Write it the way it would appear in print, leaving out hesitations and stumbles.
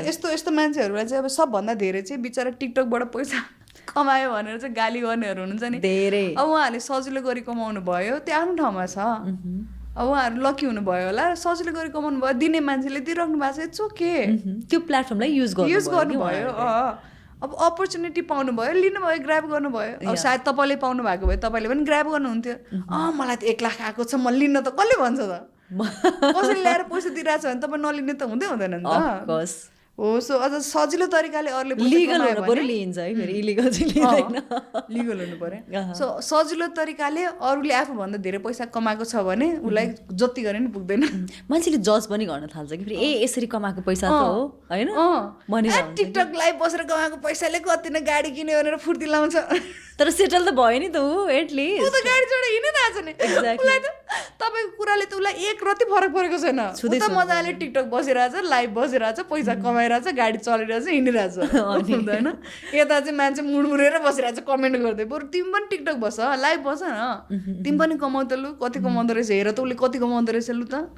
यस्तो यस्तो मान्छेहरूलाई चाहिँ अब सबभन्दा धेरै चाहिँ बिचरा टिकटकबाट पैसा कमायो भनेर चाहिँ गाली गर्नेहरू हुनुहुन्छ नि धेरै। अब उहाँहरूले सजिलो गरी कमाउनु भयो त्यो आफ्नो ठाउँमा छ। अब उहाँहरू लकी हुनुभयो होला, सजिलो गरी कमाउनु भयो, दिने मान्छेले दिइराख्नु भएको छ, इट्स ओके। त्यो प्लेटफर्मलाई युज गर्नुभयो। अब अपर्च्युनिटी पाउनुभयो, लिनुभयो, ग्राब गर्नुभयो। अब सायद तपाईँले पाउनु भएको भए तपाईँले पनि ग्राब गर्नुहुन्थ्यो। मलाई त 1 लाख आएको छ, म लिन त कसले भन्छ त? कसैले ल्याएर पैसा दिइरहेको छ भने तपाईँ नलिने त हुँदैन नि त। हो, सो अझ सजिलो तरिकाले अरूले लिगल लिन्छ है, फेरि इलिगल चाहिँ लिँदैन, लिगल हुनु पर्यो। सो सजिलो तरिकाले अरूले आफूभन्दा धेरै पैसा कमाएको छ भने उसलाई जति गरे पनि पुग्दैन। मान्छेले जज पनि गर्न थाल्छ कि फेरि यसरी कमाएको पैसा त हो होइन भनेर। टिकटक लाइभ बसेर कमाएको पैसाले कति न गाडी किन्यो भनेर फुर्ती लाउँछ, तर सेटल त भयो नि त ऊ एटलिस्ट। ऊ त गाडी चढेर हिँडिरहेछ नि। उसलाई त तपाईँको कुराले त उसलाई एक रति फरक परेको छैन। ऊ त मजाले टिकटक बसिरहेछ, लाइभ बसिरहेछ, पैसा कमाइरहेछ, गाडी चलिरहेछ, हिँडिरहेछ, हुँदैन? यता चाहिँ मान्छे मुडमुडेर बसिरहेछ कमेन्ट गर्दै। बरु तिमी पनि टिकटक बस, लाइभ बस न, तिमी पनि कमाउ त लु, कति कमाउँदो रहेछ हेर त उसले कति कमाउँदो रहेछ लु त।